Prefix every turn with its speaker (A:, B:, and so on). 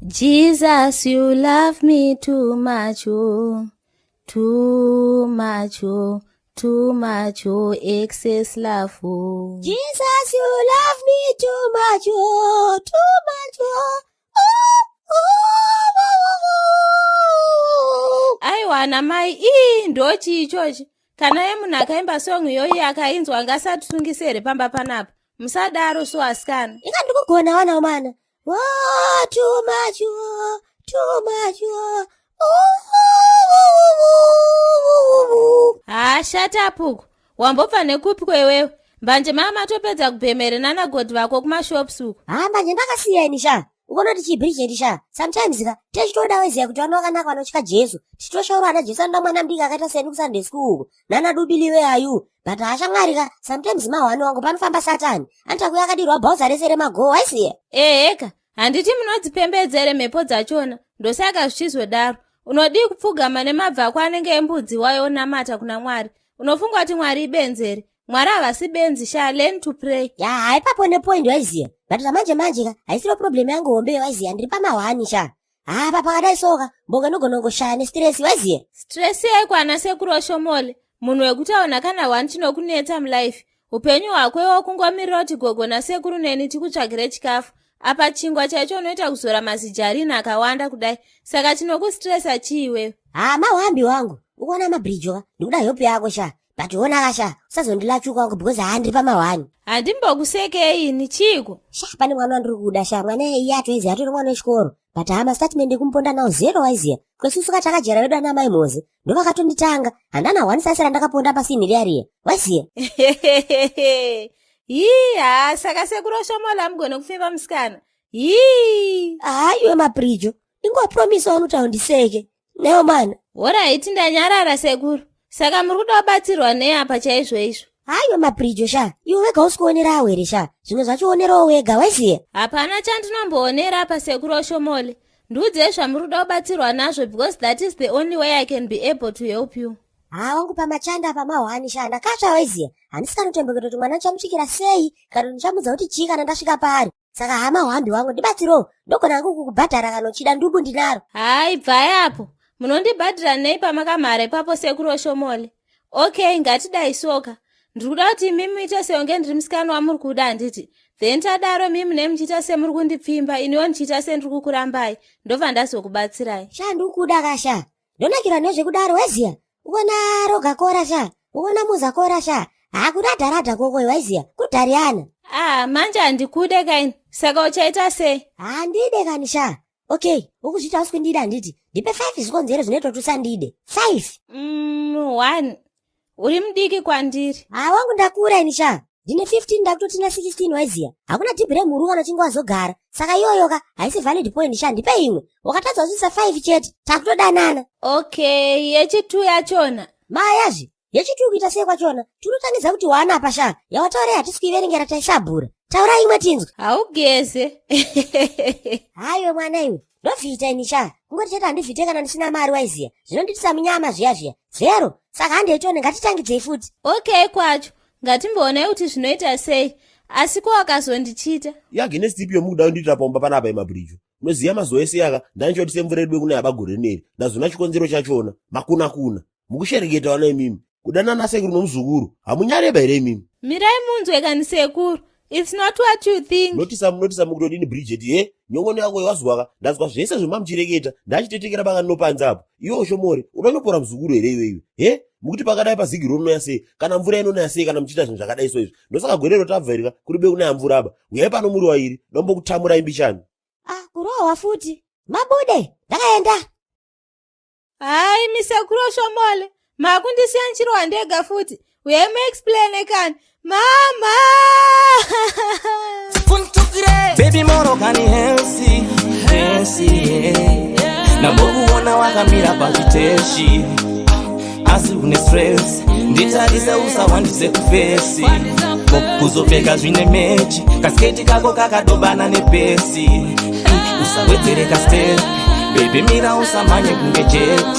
A: Jesus, you love me too much, oh, too much, oh, too much, oh, excess love, oh.
B: Jesus, you love me too much, oh, too much, oh. Oh, oh, oh, oh.
A: Aiwa ana mai, ii ndochii ichochi? Kana ye munhu akaimba song iyoyi akainzwa angasatisungise here pamba panapa? Musadaro so asikana.
B: Inga ndikugona wana mana. Oh, too much, oh, too much, oh. Oh, oh, oh, oh, oh.
A: Haa, shut up uko. Wambobva nekupi kwewewe? Mbanje mama matopedza kubhemere nanagodhi vako kumashops uko.
B: Ha, mbanje ndakasiya ini sha. Ukonoti chii, Bridget, sha? Sometimes ka techitoda weziya kuti vana vakanaka vanotya Jesu. Tichitoshaura ana Jesu anoda mwana mudiki akaita seni kuSunday school uko. Nana dubiliwe ayu. But hashamwari ka, sometimes mahwani wangu panofamba Satani. Anoita kuya akadirwa bhauza rese remagoo, waisiya?
A: Eheka, handiti munodzipembedzere mhepo dzachona, ndosaka zvichizodaro. Unodii kupfugama nemabvi ako anenge embudzi wayo onamata kuna Mwari? Unofunga kuti Mwari ibenzi here? Mwari havasi benzi sha, learn to pray.
B: Ya, haipapo nepoint, waiziya. But zvamanje manje ka, haisiro problem yangu hombe, waiziya, ndiri pamahwani sha. Ha, pa pakadai soka, mbonga inogona kungoshaya nestress, waiziya?
A: Stress yaiko ana sekuru Oshomole? Munhu wekuti aona kana one chinokunetsa mulife. Upenyu hwako iwo kungomirira kuti gogo nasekuru neni tikutsvagire chikafu. Apa chingwa chaicho unoita kuzora mazijarina akawanda kudai. Saka chinokustressa chii iwewe?
B: Ha, mahwambi wangu, ukuona mabridge ka, ndikuda help yako sha. But ona ka sha, usazondilachuka wangu because ha ndiri pamahwani.
A: Handimbokusekei ini, chiiko?
B: Sha, pane mwana wandiri kuda sha, mwana iye atoiziya atori mwana wechikoro. But hama statement ekumuponda nawo zero, waiziya. Kwesusu ka takajera vedu ana mai Moze. Ndovakatonditanga. Handana one sasi randakaponda pasini riya riya. Waiziya?
A: Hii, ha, saka sekuru Oshomola hamugone kufeva musikana. Hii.
B: Haiwe maprijo. Ingopromisa waunoti haundiseke. Newo mana.
A: Alright, ndanyarara sekuru. Saka muri kuda kubatsirwa nei apa chaizvo izvo?
B: Haiwe maprijo sha. Iwe wega usikuonerawo here sha? Zvimwe zvacho wega, waiziya?
A: Hapana chandinombonera apa sekuru Oshomole. Ndiudzei zvamuri kuda kubatsirwa nazvo because that is the only way I can be able to help you.
B: Ha, wangu pamachanda pamahwani sha, ndakatsva, waiziya. Handisi kanotombeketa kuti mwana ndichamusvikira sei kana ndichamudza kuti chii kana ndasvika paari. Saka hama hwambi wangu, ndibatsirowo. Ndogona hangu kukubhadhara kana uchida, ndubu ndinaro.
A: Hai, bvai apo. Munondibhadhira nei pamakamhara ipapo sekuru Oshomole? Okay, ngatidai soka. Ndiri kuda kuti imi muite seunge ndiri musikana wamuri kuda, handiti? Then tadaro mi mune muchiita semuri kundipfimba, iniwo ndichiita sendiri kukurambai, ndobva ndazokubatsirai.
B: Sha, ndikukuda ka sha. Ndonakirwa nezvekudaro, waiziya. Ukona roga kora sha. Ukona muza kora sha. Hakuradharadha koko, waiziya. Kudhariana.
A: Ah, manje handikude kaini. Saka uchaita sei?
B: Handide kani sha. Okay, ukuzviita usi kundida, handiti? Ndipe five zvikonzero zvinoita kuti usandide. Five.
A: One. Uri mudiki kwandiri.
B: Ha, wangu ndakura ini sha. Ndine 15, ndakutotina 16, waiziya. Hakuna dhibhi remhuru kana uchinge wazogara. Saka iyoyo ka haisi valid point sha, ndipe imwe. Wakatadza kusvitsa 5 chete, takutodanana.
A: Okay, yechitu yachona.
B: Mayazvi, yechitu kuita sei kwachona? Tinotangidza kuti wana apa sha. Yawataurei hatisi kuiverengera, taisabhura. Taura imwe tinzwe.
A: Haugeze.
B: Haiwe mwana iwe, ndovhita ini sha. Kungoti chete handivhite kana ndisina mari, waiziya. Zvinonditisa munyama zviya zviya. Zero. Saka handeitone, ngatitangidzei futi.
A: Okay kwacho. Ngatimboonai kuti zvinoita sei. Asi ko wakazondichita?
C: Yagenesi ipi yomukuda kundiitira paumba panapa yemabhirijo? Unoziva mazuva ese yaka ndanichoti semvura yedu yekunaya bagore rineri. Ndazona chikonzero chachona. Makuna kuna. Mukushereketa vana imimi. Kudanana sekuru nomuzukuru. Hamunyareba here imimi?
A: Mirai munzwe kani sekuru. It's not what you think.
C: Notisa notisa mukutodini Bridget ye? Nyongono yako wazwaka. Ndazwa zvese zvemamuchireketa. Ndachitetekera pakanopanza apo. Iwe Oshomore, unonyopora muzukuru here iwe iwe? He? Mukuti pakadai pazigiro rinouya sei? Kana mvura inonaya sei kana muchiita zvinhu zvakadai so izvi? Ndosaka gore rotabva irika kuri be kunaya mvura apa. Uyai pano muri wairi. Ndombokutamurai mbichani.
B: Ah, kurohwa futi. Mabude, ndakaenda.
A: Hai, misekuru Oshomole. Makundisiya ndichirohwa ndega futi. Uyai muexplaine kani. Mama!
D: Baby moro kani Hennessy, Hennessy, yeah. Ndambokuona wakamira pachiteshi asi une stress, nditarise usawandise kuface, kuzopfeka zvine match, kasketi kako kakadobana nepesi, usawedzere kastep, baby mira usamanye kunge jet.